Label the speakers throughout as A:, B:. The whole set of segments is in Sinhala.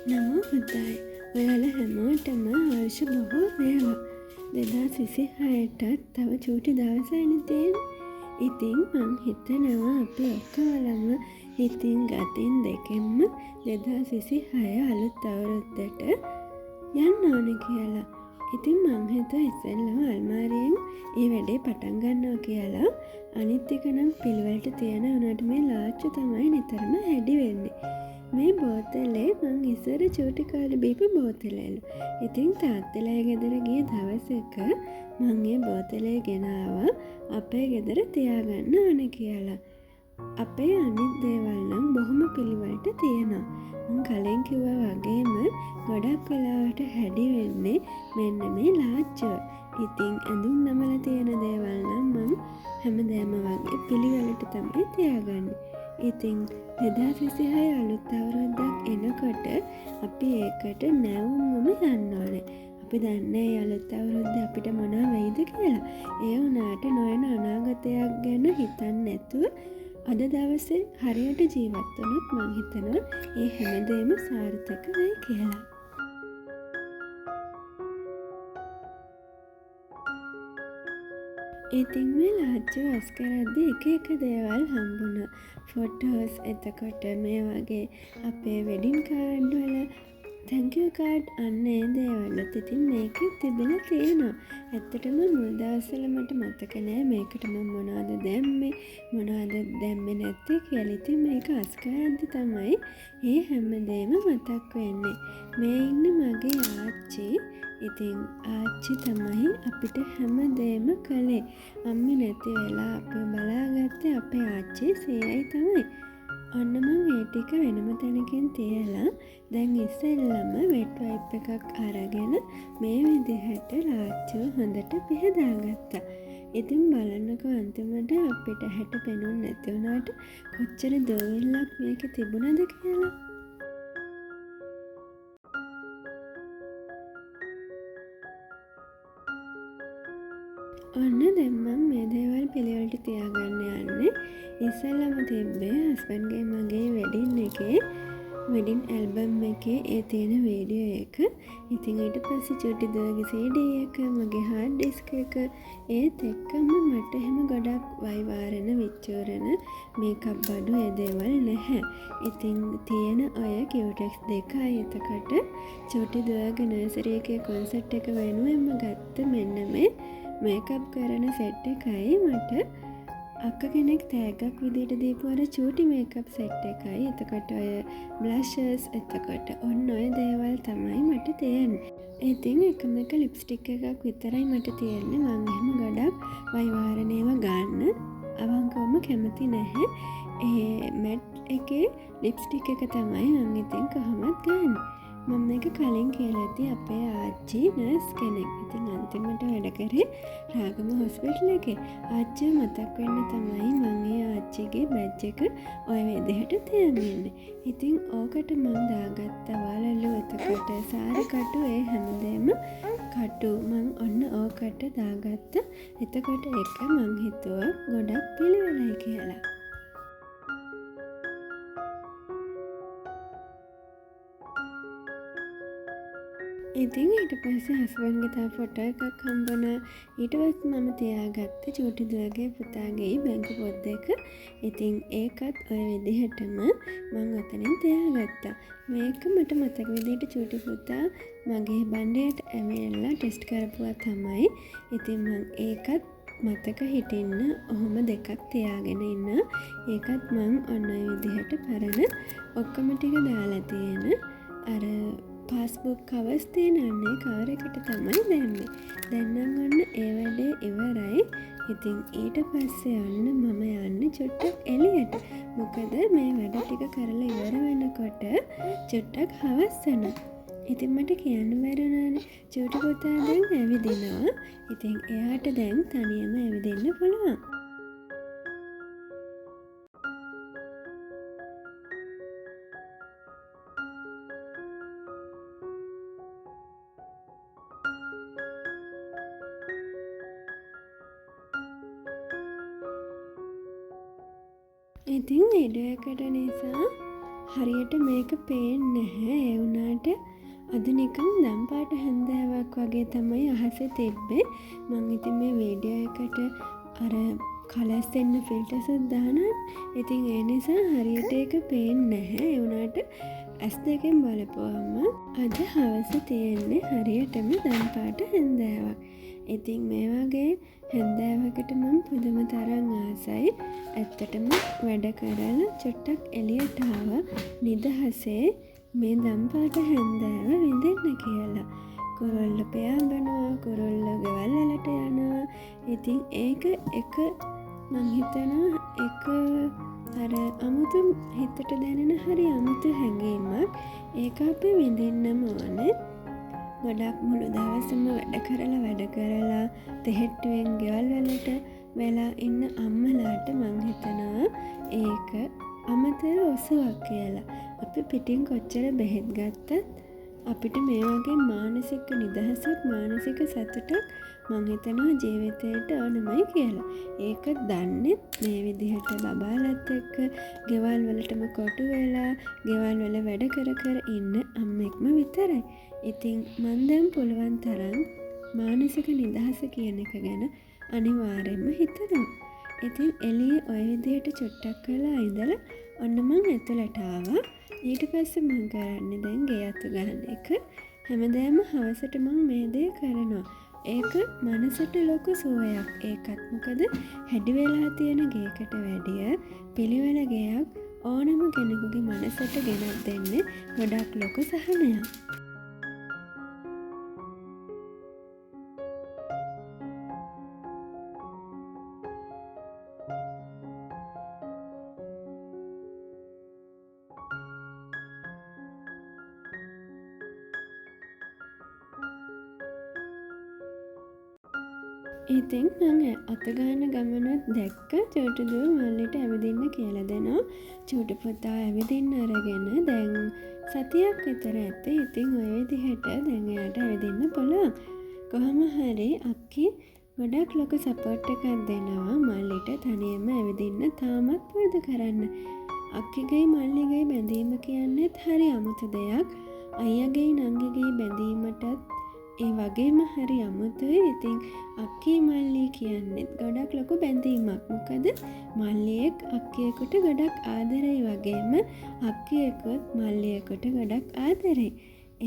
A: නමෝ බුද්දාය. ඔයාලා හැමෝටම ආයුෂ බොහෝ වේවා. 2026ටත් තව චූටි දවසයිනේ තියෙන්නේ. ඉතින් මං හිතනවා අපි ඔක්කොලම හිතින් ගතින් දෙකෙන්ම 2026 අලුත් අවුරුද්දට යන්න ඕනේ කියලා. ඉතින් මං හිතුවා ඉස්සෙල්ලම අල්මාරියෙන් ඒ වැඩේ පටන් ගන්නවා කියලා. අනිත් එක නම් පිළිවෙලට තියන උනාට මේ ලාච්චු තමයි නිතරම හැඩි වෙන්නේ. මේ බෝතලේ මං ඉස්සර චූටි කාලේ බීපු බෝතලෙලු. ඉතින් තාත්තලා ගෙදර ගිය දවසක මං ඒ බෝතලේ ගෙනාවා අපේ ගෙදර තියාගන්න ඕන කියලා. අපේ අනිත් දේවල් නම් බොහොම පිළිවෙලට තියෙනවා. මං කලින් කිව්වා වගේම ගොඩක් වෙලාවට හැඩි වෙන්නේ මෙන්න මේ ලාච්චුව. ඉතින් ඇඳුම් නමලා තියෙන දේවල් නම් මං හැමදාම වගේ පිළිවෙලට තමයි තියාගන්නේ. ඉතින් 2026 අලුත් අවුරුද්දක් එනකොට අපි ඒකට නැවුම්වම යන්න ඕනේ. අපි දන්නේ ඒ අලුත් අවුරුද්දේ අපිට මොනවා වෙයිද කියලා. ඒ වුණාට නොයන අනාගතයක් ගැන හිතන්නේ නැතුව අද දවසේ හරියට ජීවත් වුණොත් මං හිතනවා ඒ හැමදේම සාර්ථක වෙයි කියලා. ඉතින් මේ ලාච්චුව අස් කරද්දි එක එක දේවල් හම්බුණා. ෆොටෝස්, එතකොට මේ වගේ අපේ වෙඩින් කාඩ් වල thank you card, අන්න ඒ දේවලුත් ඉතින් මේකෙත් තිබිලා තියෙනවා. ඇත්තටම මුල් දවස්වල මට මතක නෑ මේකට මම මොනවද දැම්මේ මොනවද දැම්මේ නැත්තේ කියලා. ඉතින් මේක අස් කරද්දි තමයි ඒ හැමදේම මතක් වෙන්නේ. මේ ඉන්නේ මගේ ආච්චි. ඉතින් ආච්චි තමයි අපිට හැමදේම කළේ. අම්මි නැති වෙලා අපිව බලාගත්තේ අපේ ආච්චි සීයයි තමයි. ඔන්න මං ඒ ටික වෙනම තැනකින් තියලා දැන් ඉස්සෙල්ලම වෙට් වයිප් එකක් අරගෙන මේ විදිහට ලාච්චුව හොඳට පිහදාගත්තා. ඉතින් බලන්නකෝ අන්තිමට අපිට ඇහැට පෙනුනේ නැති වුණාට කොච්චර දෝවිල්ලක් මේකේ තිබුණද කියලා. ඔන්න දැන් මං මේ දේවල් පිළිවෙලට තියාගන්න යන්නේ. ඉස්සෙල්ලම තිබ්බේ හස්බන්ඩ්ගේ මගේ වෙඩින් එකේ වෙඩින් ඇල්බම් එකේ ඒ තියෙන වීඩියෝ එක. ඉතින් ඊට පස්සේ චුටි දුවගේ CD එක, මගේ හાર્ඩ් ඩිස්ක් එක, ඒත් එක්කම මට එහෙම ගොඩක් වයිවාරණ විච්චූරණ මේකප් බඩු ඒ දේවල් නැහැ. ඉතින් තියෙන ඔය කියුටෙක්ස් දෙකයි එතකොට චුටි දුවගේ නර්සරි එකේ කොන්සර්ට් එක වෙනුවෙන්ම ගත්ත මෙන්න මේ මේකප් කරන සෙට් එකයි මට අක්ක කෙනෙක් තෑග්ගක් විදියට දීපු අර චූටි මේකප් සෙට් එකයි. එතකොට ඔය බ්ලෂර්ස්, එතකොට ඔන්න ඔය දේවල් තමයි මට තියෙන්නේ. ඉතින් එකම එක ලිප්ස්ටික් එකක් විතරයි මට තියෙන්නේ. මං එහෙම ගොඩක් වයිවාරණ ඒවා ගන්න අවංකවම කැමති නැහැ. ඒ මැට් එකේ ලිප්ස්ටික් එක තමයි මං ඉතින් කොහොමත් ගන්නේ. මම මේක කලින් කියලා ඇති අපේ ආච්චි නර්ස් කෙනෙක්. ඉතින් අන්තිමට වැඩ කරේ රාගම හොස්පිටල් එකේ. ආච්චිව මතක් වෙන්න තමයි මං ඒ ආච්චිගේ බැජ් එක ඔය විදිහට තියන් ඉන්නේ. ඉතින් ඕකට මං දාගත්ත වලලු, එතකොට සාරි කටු, ඒ හැමදේම කටු මං ඔන්න ඕකට දාගත්ත. එතකොට ඒක මං හිතුවා ගොඩක් පිළිවෙලයි කියලා. ඉතින් ඊට පස්සේ හස්බන්ඩ්ගේ තව ෆොටෝ එකක් හම්බුණා. ඊට පස්සේ මම තියාගත්ත චූටි දුවගේ පුතාගේ බැංකු පොත් දෙක. ඉතින් ඒකත් ඔය විදිහටම මං ඔතනින් තියාගත්තා. මේක මට මතක විදිහට චූටි පුතා මගේ බණ්ඩයට ඇවිල්ලා ටෙස්ට් කරපුවා තමයි. ඉතින් මං ඒකත් මතක හිටින්න ඔහොම දෙකක් තියාගෙන ඉන්න. ඒකත් මං ඔන්න ඔය විදිහට පරණ ඔක්කොම ටික දාලා තියෙන අර පාස්බුක් කවර්ස් තියෙන අන්නේ කවර් එකට තමයි දැම්මේ. දැන් නම් ඔන්න ඒ වැඩේ ඉවරයි. ඉතින් ඊට පස්සේ ඔන්න මම යන්නේ චුට්ටක් එළියට. මොකද මේ වැඩ ටික කරලා ඉවර වෙනකොට චුට්ටක් හවස් වෙනවා. ඉතින් මට කියන්න බැරි වුණානේ. චූටි පුතා දැන් ඇවිදිනවා. ඉතින් එයාට දැන් තනියම ඇවිදින්න පුළුවන්. ඉතින් වීඩියෝ එකට නිසා හරියට මේක පේන්නේ නැහැ. ඒ වුණාට අද නිකන් දම් පාට හැන්දෑවක් වගේ තමයි අහසේ තිබ්බේ. මං ඉතින් මේ වීඩියෝ එකට අර කලර්ස් එන්න ෆිල්ටර්ස් උත් දානවා. ඉතින් ඒ නිසා හරියට ඒක පේන්නේ නැහැ. ඒ වුණාට ඇස් දෙකෙන් බලපුවම අද හවස තියෙන්නේ හරියටම දම් පාට හැන්දෑවක්. ඉතින් මේ වගේ හැන්දෑවකට මං පුදුම තරම් ආසයි. ඇත්තටම වැඩ කරලා චුට්ටක් එළියට ආවා නිදහසේ මේ දම් පාට හැන්දෑව විඳින්න කියලා. කුරුල්ල පියාඹනවා, කුරුල්ල ගෙවල් වලට යනවා. ඉතින් ඒක එක මං හිතනවා එක අර අමුතු හිතට දැනෙන හරි අමුතු හැඟීමක්. ඒක අපි විඳින්නම ඕනේ. ගොඩක් මුළු දවසම වැඩ කරලා වැඩ කරලා තෙහෙට්ටුවෙන් ගෙවල් වලට වෙලා ඉන්න අම්මලාට මං හිතනවා ඒක අමතර ඔසුවක් කියලා. අපි පිටින් කොච්චර බෙහෙත් ගත්තත් අපිට මේ වගේ මානසික නිදහසක් මානසික සතුටක් මං හිතනවා ජීවිතේට ඕනමයි කියලා. ඒක දන්නෙත් මේ විදිහට බබාලත් එක්ක ගෙවල් වලටම කොටු වෙලා ගෙවල් වල වැඩ කර කර ඉන්න අම්මෙක්ම විතරයි. ඉතින් මං දැන් පුළුවන් තරම් මානසික නිදහස කියන එක ගැන අනිවාර්යයෙන්ම හිතනවා. ඉතින් එළියේ ඔය විදිහට චුට්ටක් වෙලා ඉඳලා ඔන්න මං ඇතුළට ආවා. ඊට පස්සේ මං කරන්නේ දැන් ගේ අතු ගන්න එක. හැමදාම හවසට මං මේ දේ කරනවා. ඒක මනසට ලොකු සුවයක්. ඒකත් මොකද හැඩි වෙලා තියෙන ගේකට වැඩිය පිළිවෙල ගයක් ඕනම කෙනෙකුගේ මනසට ගෙනත් දෙන්නේ ගොඩක් ලොකු සහනයක්. ඉතින් මං අත ගන්න ගමනත් දැක්ක චූටි දුව මල්ලිට ඇවිදින්න කියලා දෙනවා. චූටි පුතා ඇවිදින්න අරගෙන දැන් සතියක් විතර ඇති. ඉතින් ඔය විදිහට දැන් එයාට ඇවිදින්න පුළුවන්. කොහොම හරි අක්කි ගොඩක් ලොකු සපෝට් එකක් දෙනවා මල්ලිට තනියම ඇවිදින්න තාමත් පුරුදු කරන්න. අක්කිගෙයි මල්ලිගෙයි බැඳීම කියන්නේත් හරි අමුතු දෙයක්. අයියාගෙයි නංගිගෙයි බැඳීමටත් ඒ වගේම හරි අමුතුයි. ඉතින් අක්කී මල්ලි කියන්නේත් ගොඩක් ලොකු බැඳීමක්. මොකද මල්ලියෙක් අක්කියෙකුට ගොඩක් ආදරෙයි වගේම අක්කියෙකුත් මල්ලියෙකුට ගොඩක් ආදරෙයි.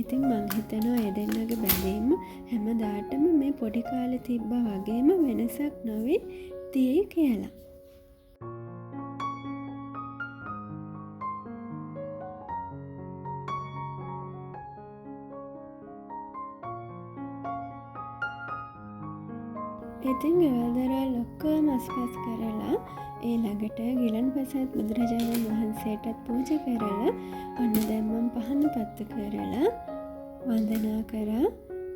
A: ඉතින් මං හිතනවා ඒ දෙන්නගේ බැඳීම හැමදාටම මේ පොඩි කාලේ තිබ්බා වගේම වෙනසක් නොවි තියෙයි කියලා. ඉතින් ගෙවල් දොරවල් ඔක්කොම අස්පස් කරලා ඒ ළඟට ගිලන්පසත් බුදුරජාණන් වහන්සේටත් පූජා කරලා ඔන්න දැන් මං පහන පත්තු කරලා වන්දනා කරා.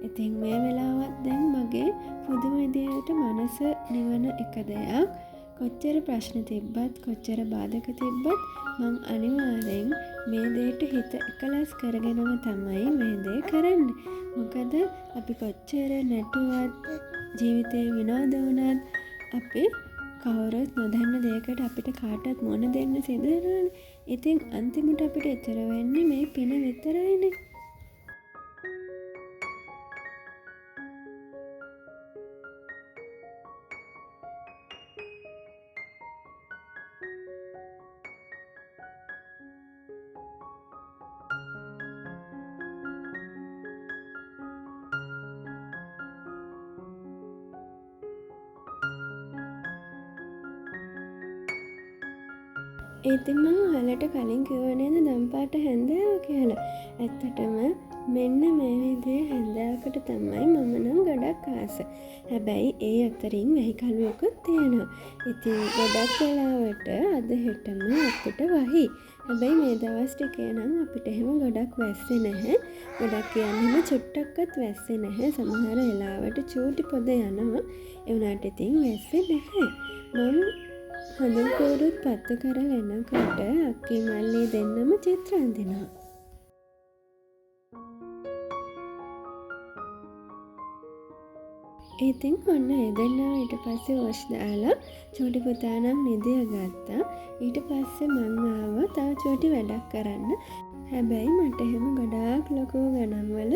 A: ඉතින් මේ වෙලාවත් දැන් මගේ පුදුම විදියට මනස නිවන එක දෙයක්. කොච්චර ප්‍රශ්න තිබ්බත් කොච්චර බාධක තිබ්බත් මං අනිවාර්යෙන් මේ දේට හිත එකලස් කරගෙනම තමයි මේ දේ කරන්නේ. මොකද අපි කොච්චර නැටුවත් ජීවිතේ විනෝද වුණත් අපි කවුරුත් නොදන්න දෙයකට අපිට කාටවත් මුණ දෙන්න සිදු වෙනවනේ. ඉතින් අන්තිමට අපිට ඉතුරු වෙන්නේ මේ පින විතරයිනේ. ඉතින් මං ඔයාලට කලින් කිව්වා නේද දම්පාට හැන්දෑව කියලා. ඇත්තටම මෙන්න මේ විදිහේ හැන්දෑවකට තමයි මම නම් ගොඩක් ආස. හැබැයි ඒ අතරින් වැහි කළුවකුත් තියෙනවා. ඉතින් ගොඩක් වෙලාවට අද හෙටම අපිට වහි. හැබැයි මේ දවස් ටිකේ නම් අපිට එහෙම ගොඩක් වැස්සේ නැහැ. ගොඩක් කියන්නේ එහෙම චුට්ටක්වත් වැස්සේ නැහැ. සමහර වෙලාවට චූටි පොද යනවා. ඒ වුණාට ඉතින් වැස්සේ නැහැ. මං හඳුන් කූරුත් පත්තු කරලා එනකොට අක්කි මල්ලි දෙන්නම චිත්‍ර අඳිනවා. ඉතින් ඔන්න ඒ දෙන්නව ඊට පස්සේ වොෂ් දාලා චූටි පුතා නම් නිදිය ගත්තා. ඊට පස්සේ මං ආවා තව චූටි වැඩක් කරන්න. හැබැයි මට එහෙම ගොඩාක් ලොකු ගණන් වල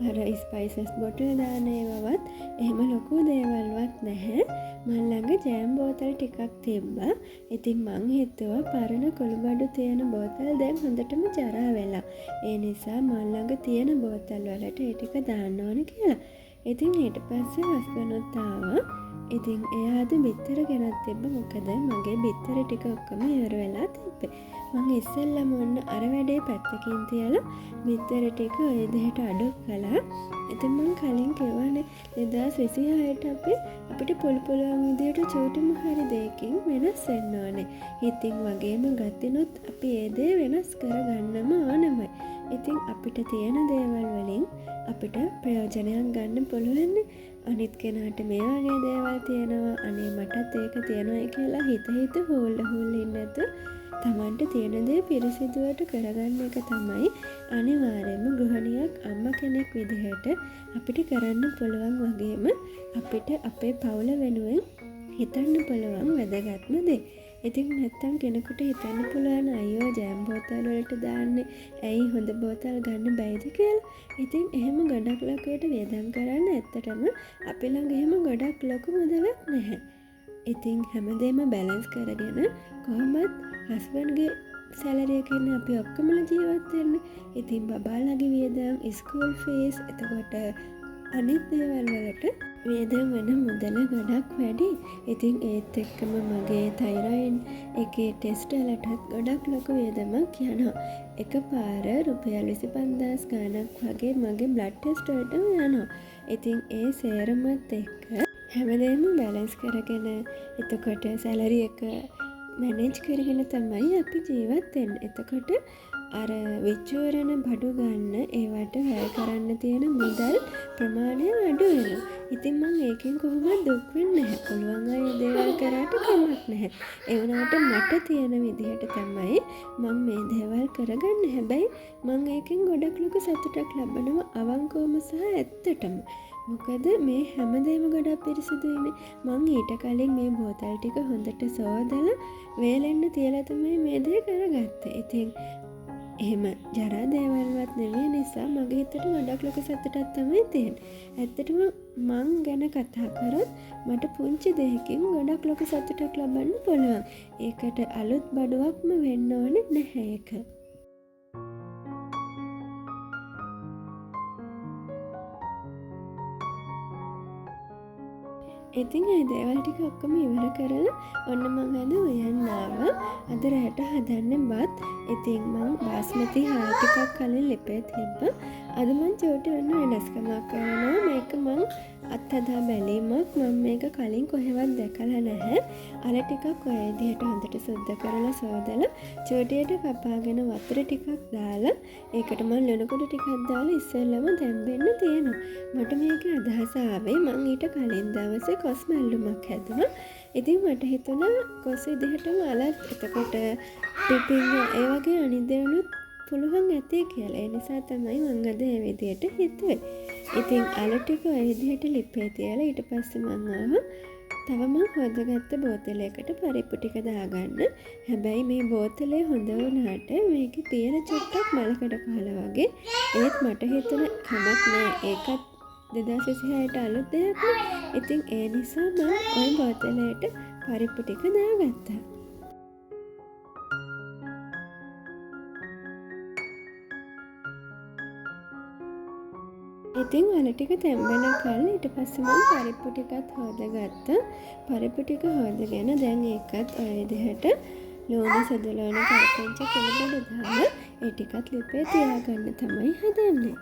A: අර ස්පයිසස් බොටල් දාන ඒවාවත් එහෙම ලොකු දේවල්වත් නැහැ. මං ළඟ ජෑම් බෝතල් ටිකක් තිබ්බා. ඉතින් මං හිතුවා පරණ කුළුබඩු තියෙන බෝතල් දැන් හොඳටම ජරා වෙලා. ඒ නිසා මං ළඟ තියෙන බෝතල් වලට ඒ ටික දාන්න ඕන කියලා. ඉතින් ඊට පස්සේ හස්බන්ඩ්ත් ආවා. ඉතින් එයා අද බිත්තර ගෙනත් තිබ්බ. මොකද මගේ බිත්තර ටික ඔක්කොම ඉවර වෙලා තිබ්බේ. මං ඉස්සෙල්ලම ඔන්න අර වැඩේ පැත්තකින් තියලා බිත්තර ටික ඔය විදිහට අඩු කළා. ඉතින් මං කලින් කිව්වනේ 2026ට අපිට පුළු පුළුවන් විදිහට චූටිම හරි දෙයකින් වෙනස් වෙන්න ඕනේ. ඉතින් වගේම ගතිනුත් අපි ඒ දේ වෙනස් කරගන්නම ඕනමයි. ඉතින් අපිට තියෙන දේවල් වලින් අපිට ප්‍රයෝජනයක් ගන්න පුළුවන්නේ. අනිත් කෙනාට මේ වගේ දේවල් තියෙනවා, අනේ මටත් ඒක තියෙනවා කියලා හිත හිත හූල්ල හූල්ල ඉන්නේ නැතුව තමන්ට තියෙන දේ පිරිසිදුවට කරගන්න එක තමයි අනිවාර්යයෙන්ම ගෘහණියක් අම්මා කෙනෙක් විදිහට අපිට කරන්න පුළුවන් වගේම අපිට අපේ පවුල වෙනුවෙන් හිතන්න පුළුවන් වැදගත්ම දේ. ඉතින් නැත්තම් කෙනෙකුට හිතන්න පුළුවන් අයියෝ ජෑම් බෝතල් වලට දාන්නේ ඇයි හොඳ බෝතල් ගන්න බැයිද කියලා. ඉතින් එහෙම ගොඩක් ලොකුවට වියදම් කරන්න ඇත්තටම අපි ළඟ එහෙම ගොඩක් ලොකු මුදලක් නැහැ. ඉතින් හැමදේම බැලන්ස් කරගෙන කොහොමත් හස්බන්ඩ්ගේ සැලරි එකෙන් අපි ඔක්කොමලා ජීවත් වෙන්නේ. ඉතින් බබාලගේ වියදම්, ස්කූල් ෆීස්, එතකොට අනිත් දේවල් වලට වියදම් වෙන මුදල ගොඩක් වැඩි. ඉතින් ඒත් එක්කම මගේ තයිරොයිඩ් එකේ ටෙස්ට් වලටත් ගොඩක් ලොකු වියදමක් යනවා. එකපාර රුපියල් 25,000 ගාණක් වගේ මගේ බ්ලඩ් ටෙස්ට් වලටම යනවා. ඉතින් ඒ සේරමත් එක්ක හැමදේම බැලන්ස් කරගෙන එතකොට සැලරි එක මැනේජ් කරගෙන තමයි අපි ජීවත් වෙන්නේ. එතකොට අර විචූරණ බඩු ගන්න ඒවට වැය කරන්න තියෙන මුදල් ප්‍රමාණය අඩු වෙනවා. ඉතින් මං ඒකෙන් කොහොමත් දුක් වෙන්නේ නැහැ. පුළුවන් අය ඒ දේවල් කරාට කමක් නැහැ. ඒ වුණාට මට තියෙන විදිහට තමයි මං මේ දේවල් කරගන්නේ. හැබැයි මං ඒකෙන් ගොඩක් ලොකු සතුටක් ලබනවා අවංකවම සහ ඇත්තටම. මොකද මේ හැමදේම ගොඩක් පිරිසිදුයිනේ. මං ඊට කලින් මේ බෝතල් ටික හොඳට සෝදලා වේලෙන්න තියලා තමයි මේ දේ කරගත්තේ. ඉතින් එහෙම ජරා දේවල්වත් නෙවෙයි නිසා මගේ හිතට ගොඩක් ලොකු සතුටක් තමයි තියෙන්නේ. ඇත්තටම මං ගැන කතා කරොත් මට පුංචි දෙයකින් ගොඩක් ලොකු සතුටක් ලබන්න පුළුවන්. ඒකට අලුත් බඩුවක්ම වෙන්න ඕනේ නැහැ ඒක. ඉතින් ඒ දේවල් ටික ඔක්කොම ඉවර කරලා ඔන්න මං අද උයන්න ආවා. අද රැට හදන්නේ බත්. ඉතින් මං බාස්මති හාල් ටිකක් කලින් ලිපේ තිබ්බා. අද මං චූටි ඔන්න වෙනස්කමක් කරනවා. මේක මං අත්හදා බැලීමක්. මං මේක කලින් කොහෙවත් දැකලා නැහැ. අල ටිකක් ඔය විදිහට හොඳට සුද්ධ කරලා සෝදලා චූටියට කපාගෙන වතුර ටිකක් දාලා ඒකට මං ලුණු කුඩු ටිකක් දාලා ඉස්සෙල්ලම තැම්බෙන්න තියෙනවා. මට මේකේ අදහස ආවේ මං ඊට කලින් දවසේ කොස් මැල්ලුමක් හැදුවා. ඉතින් මට හිතුණා කොස් විදිහටම අලත් එතකොට පිපිඤ්ඤා ඒ වගේ අනිත් දේවලුත් පුළුවන් ඇති කියලා. ඒ නිසා තමයි මං අද ඒ විදිහට හිතුවේ. ඉතින් අල ටික ඔය විදිහට ලිපේ තියලා ඊට පස්සේ මං ආවා තව මං හොදගත්ත බෝතලයකට පරිප්පු ටික දාගන්න. හැබැයි මේ බෝතලේ හොඳ වුණාට මේකේ තියෙන චුට්ටක් මලකඩ කහලා වගේ. ඒත් මට හිතුණ කමක් නෑ, ඒකත් 2026ට අලුත් දෙයක් නේ. ඉතින් ඒ නිසා මං ওই බෝතලයට පරිප්පු ටික දාගත්තා. ඉතින් අල ටික තැම්බෙනකල් ඊට පස්සේ මං පරිප්පු ටිකත් හොදගත්තා. පරිප්පු ටික හොදගෙන දැන් ඒකත් ඔය විදිහට ලුණු සුදු ලුණු කරපිංච කුණු බඩු දාලා ඒ ටිකත් ලිපේ තියාගන්න තමයි හදන්නේ.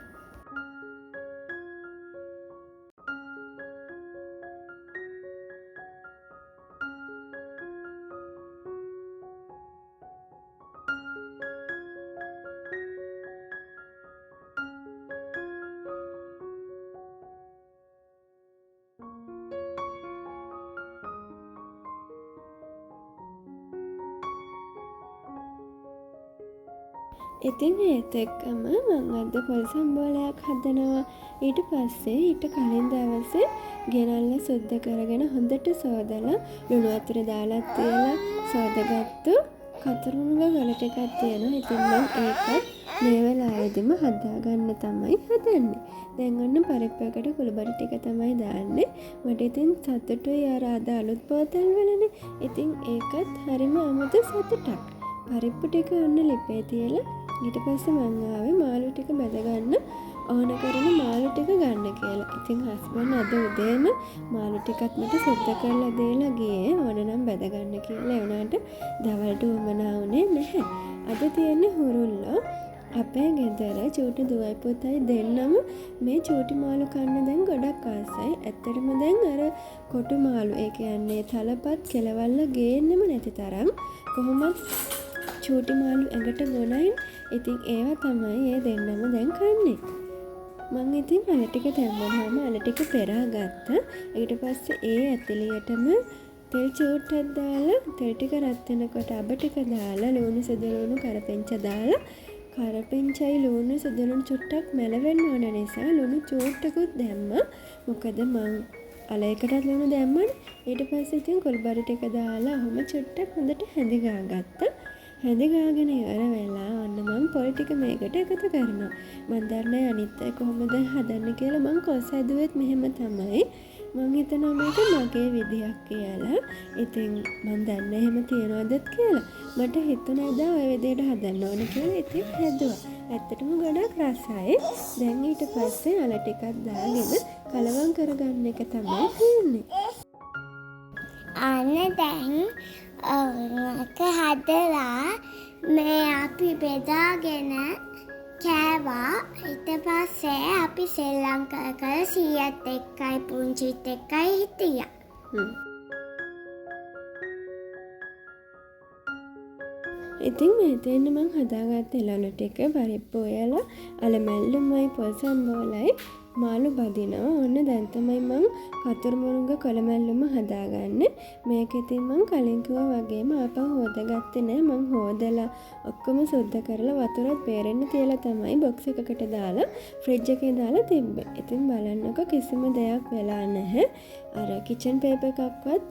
A: ඉතින් ඒත් එක්කම මං අද පොල් සම්බෝලයක් හදනවා. ඊට පස්සේ ඊට කලින් දවසේ ගෙනල්ලා සුද්ධ කරගෙන හොඳට සෝදලා ලුණු වතුර දාලා තියලා සෝදගත්තු කතුරුමුණුග කොළ ටිකක් තියෙනවා. ඉතින් මං ඒකත් මේ වෙලාවේදීම හදාගන්න තමයි හදන්නේ. දැන් ඔන්න පරිප්පු එකට කුළුබඩ ටික තමයි දාන්නේ. මට ඉතින් සතුටුයි අර අද අලුත් බෝතල් වලනේ. ඉතින් ඒකත් හරිම අමුතු සතුටක්. පරිප්පු ටික ඔන්න ලිපේ තියලා ඊට පස්සේ මං ආවේ මාළු ටික බැදගන්න ඕන කරන මාළු ටික ගන්න කියලා. ඉතින් හස්බන්ඩ් අද උදේම මාළු ටිකත් මට සුද්ධ කරලා දීලා ගියේ ඕන නම් බැදගන්න කියලා. ඒ වුණාට දවල්ට උවමනා වුණේ නැහැ. අද තියෙන්නේ හුරුල්ලෝ. අපේ ගෙදර චූටි දුවයි පුතයි දෙන්නම මේ චූටි මාළු කන්න දැන් ගොඩක් ආසයි. ඇත්තටම දැන් අර කොටු මාළු, ඒ කියන්නේ තලපත් කෙලවල්ල ගේන්නෙම නැති තරම් කොහොමත් චූටි මාළු ඇඟට ගොනයින්. ඉතින් ඒවා තමයි ඒ දෙන්නම දැන් කන්නේ. මං ඉතින් අල ටික දැම්මහම අල ටික පෙරා ගත්තා. ඊට පස්සේ ඒ ඇතිලියටම තෙල් චූට්ටක් දාලා තෙල් ටික රත් වෙනකොට අබ ටික දාලා ලුණු සුදු ලුණු කරපිංච දාලා කරපිංචයි ලුණු සුදු ලුණු චුට්ටක් මැලවෙන්න ඕන නිසා ලුණු චූට්ටකුත් දැම්මා. මොකද මං අල එකටත් ලුණු දැම්මනේ. ඊට පස්සේ ඉතින් කුළුබඩ ටික දාලා ඔහොම චුට්ටක් හොඳට හැඳි ගාගත්තා. හැඳි ගාගෙන ඉවර වෙලා ඔන්න මං පොල් ටික මේකට එකතු කරනවා. මං දන්නේ අනිත් අය කොහොමද හදන්නේ කියලා. මං කොස් හැදුවෙත් මෙහෙම තමයි. මං හිතනවා මේක මගේ විදියක් කියලා. ඉතින් මං දන්නේ එහෙම තියනවදත් කියලා. මට හිතුණා එදා ඔය විදියට හදන්න ඕන කියලා. ඉතින් හැදුවා. ඇත්තටම ගොඩක් රසයි. දැන් ඊට පස්සේ අල ටිකක් දාගෙන කලවම් කරගන්න එක තමයි තියෙන්නේ.
B: අන්න දැන් එක හදලා මේ අපි බෙදාගෙන කෑවා. ඊට පස්සේ අපි සෙල්ලම් කර කර සීයත් එක්කයි පුංචිත් එක්කයි හිටියා.
A: ඉතින් මේ තියෙන්නේ මං හදාගත්ත එළවලු ටික පරිප්පු ඔයලා අල මැල්ලුමයි පොල් සම්බෝලයි මාළු බදිනවා. ඔන්න දැන් තමයි මං කතුරු මුරුංග කොළ මැල්ලුම හදාගන්නේ. මේක ඉතින් මං කලින් කිව්වා වගේම ආපහු හොදගත්තේ නෑ. මං හොදලා ඔක්කොම සුද්ධ කරලා වතුරත් බේරෙන්න තියලා තමයි බොක්ස් එකකට දාලා ෆ්‍රිජ් එකේ දාලා තිබ්බේ. ඉතින් බලන්නකෝ කිසිම දෙයක් වෙලා නැහැ. අර කිචන් පේපර් එකක්වත්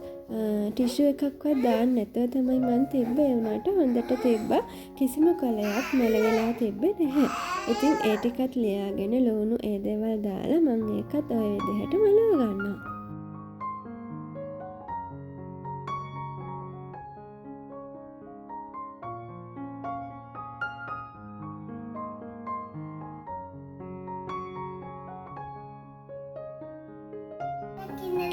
A: ටිෂු එකක්වත් දාන්න නැතුව තමයි මං තිබ්බේ. ඒ වුණාට හොඳට තිබ්බා. කිසිම කොළයක් මැල වෙලා තිබ්බේ නැහැ. ඉතින් ඒ ටිකත් ලියාගෙන ලුණු ඒ දේවල් දාලා මං ඒකත් ඔය විදිහට මලව ගන්නවා.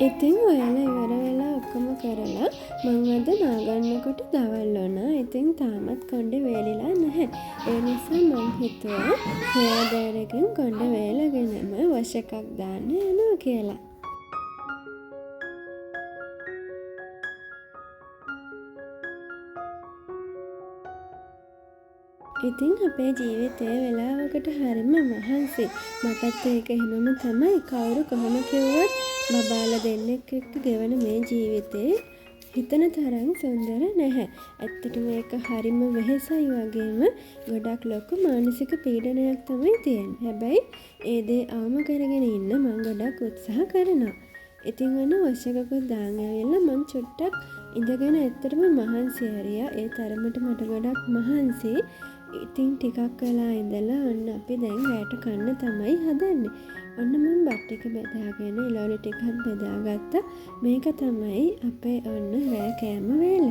A: ඉතින් ඔයාලා ඉවර වෙලා ඔක්කොම කරලා මං අද නාගන්නකොට දවල් වුණා. ඉතින් තාමත් කොණ්ඩේ වේලිලා නැහැ. ඒ නිසා මං හිතුවා හෙයා ඩ්‍රයර් එකෙන් කොණ්ඩේ වේලගෙනම වොෂ් එකක් දාන්න යනවා කියලා. ඉතින් අපේ ජීවිතය වෙලාවකට හරිම මහන්සි. මටත් ඒක එහෙමම තමයි. කවුරු කොහොම කිව්වත් බබාලා දෙන්නෙක් එක්ක ගෙවන මේ ජීවිතේ හිතන තරම් සුන්දර නැහැ. ඇත්තටම ඒක හරිම වෙහෙසයි වගේම ගොඩක් ලොකු මානසික පීඩනයක් තමයි තියෙන්නේ. හැබැයි ඒ දේ අවම කරගෙන ඉන්න මං ගොඩක් උත්සාහ කරනවා. ඉතින් ඔන්න වොෂ් එකකුත් දාන් ඇවිල්ලා මං චුට්ටක් ඉඳගෙන ඇත්තටම මහන්සි හරියා. ඒ තරමට මට ගොඩක් මහන්සි. ඉතින් ටිකක් වෙලා ඉඳලා ඔන්න අපි දැන් රැට කන්න තමයි හදන්නේ. ඔන්න මං බත් ටික බෙදාගෙන එළවලු ටිකත් බෙදාගත්තා. මේක තමයි අපේ ඔන්න රෑ කෑම වේල.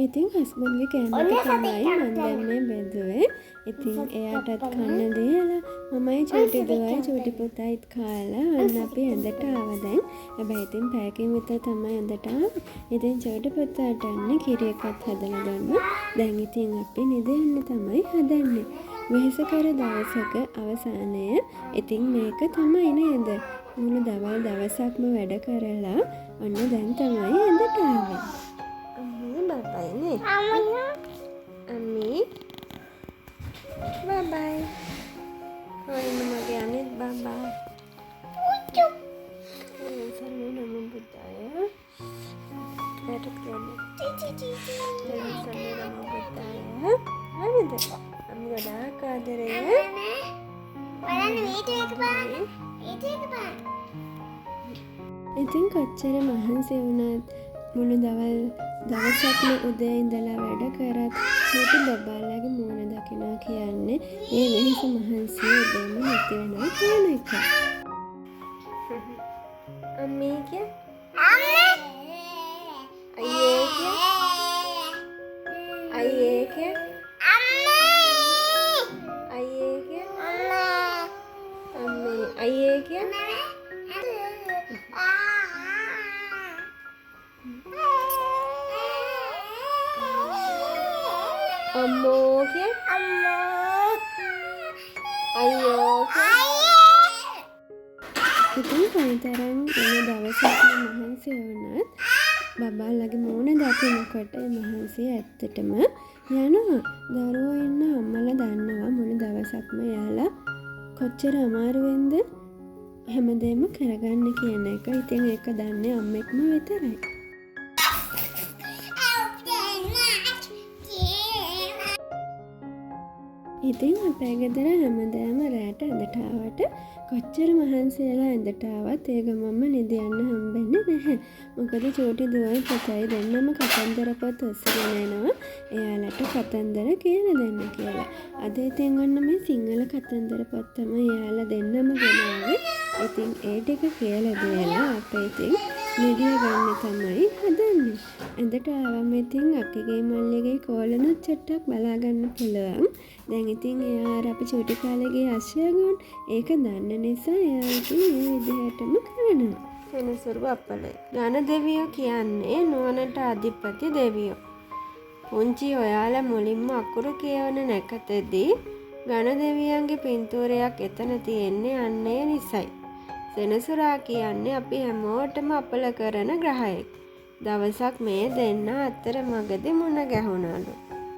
A: ඉතින් හස්බන්ඩ්ගේ කෑම එක තමයි මං දැන් මේ බෙදුවේ. ඉතින් එයාටත් කන්න දීලා මමයි චූටි දුවයි චූටි පුතයිත් කාලා ඔන්න අපි ඇඳට ආවා දැන්. හැබැයි ඉතින් පැයකින් විතර තමයි ඇඳට ආවේ. ඉතින් චූටි පුතාට අන්න කිරි එකත් හදලා දුන්නා. දැන් ඉතින් අපි නිදියන්න තමයි හදන්නේ. වෙහෙසකර දවසක අවසානය ඉතින් මේක තමයි නේද? මුළු දවල් දවසක්ම වැඩ කරලා ඔන්න දැන් තමයි ඇඳට ආවේ. අම්මී බබයි නේ. අම්මී බබයි. කොහෙන්ද මගේ අනිත් බබා? සරණයි නමෝ බුද්දාය. එයාට කියන්නේ. සරණයි නමෝ බුද්දාය. හරිද? අම්මි ගොඩාක් ආදරේ.
B: බලන්න වීඩියෝ එක බලන්න. වීඩියෝ එක බලන්න.
A: ඉතින් කොච්චර මහන්සි වුණත් මුළු දවල් දවසක්ම උදේ ඉඳලා වැඩ කරත් චූටි බබාලාගේ මූණ දකිනවා කියන්නේ ඒ වෙහෙස මහන්සිය උදේම නැති වෙනවා කියන එක. අම්මී කිය. අයියේ කිය. අයියේ කිය. අයියේ කිය. අම්මේ අයියේ කිය. අම්මෝ කිය. අයියෝ කිය. ඉතින් කොයිතරම් වෙන දවසක්ම මහන්සි වුණත් බබාලගේ මූණ දකිනකොට ඒ මහන්සිය ඇත්තටම යනවා. දරුවෝ ඉන්න අම්මලා දන්නවා මුළු දවසක්ම එයාලා කොච්චර අමාරුවෙන්ද හැමදේම කරගන්න කියන එක. ඉතින් ඒක දන්නේ අම්මෙක්ම විතරයි. ඉතින් අපේ ගෙදර හැමදාම රෑට ඇඳට ආවට කොච්චර මහන්සි වෙලා ඇඳට ආවත් ඒ ගමන්ම නිදියන්න හම්බෙන්නේ නැහැ. මොකද චූටි දුවයි පුතයි දෙන්නම කතන්දර පොත් ඔස්සගෙන එනවා එයාලට කතන්දර කියලා දෙන්න කියලා. අද ඉතින් ඔන්න මේ සිංහල කතන්දර පොත් තමයි එයාලා දෙන්නම ගෙනාවේ. ඉතින් ඒ ටික කියලා දීලා අපේ ඉතින් නිදිය ගන්න තමයි හදන්නේ. ඇඳට ආවම ඉතින් අක්කගේ මල්ලිගේ කෝලනුත් චුට්ටක් බලා ගන්න පුළුවන්. දැන් ඉතින් එයා අර අපි චූටි කාලේ ගිය අශ්වයාගොන් ඒක දන්න නිසා එයා ඉතින් ඒ විදිහටම කරනවා.
C: සෙනසුරු අපලයි. ඝන දෙවියෝ කියන්නේ නුවණට අධිපති දෙවියෝ. පුංචි ඔයාලා මුලින්ම අකුරු කියවන නැකතෙදී ඝන දෙවියන්ගේ පින්තූරයක් එතන තියෙන්නේ අන්න ඒ නිසයි. සෙනසුරා කියන්නේ අපි හැමෝටම අපල කරන ග්‍රහයෙක්. දවසක් මේ දෙන්න අතරමඟදී මුණ ගැහුණලු.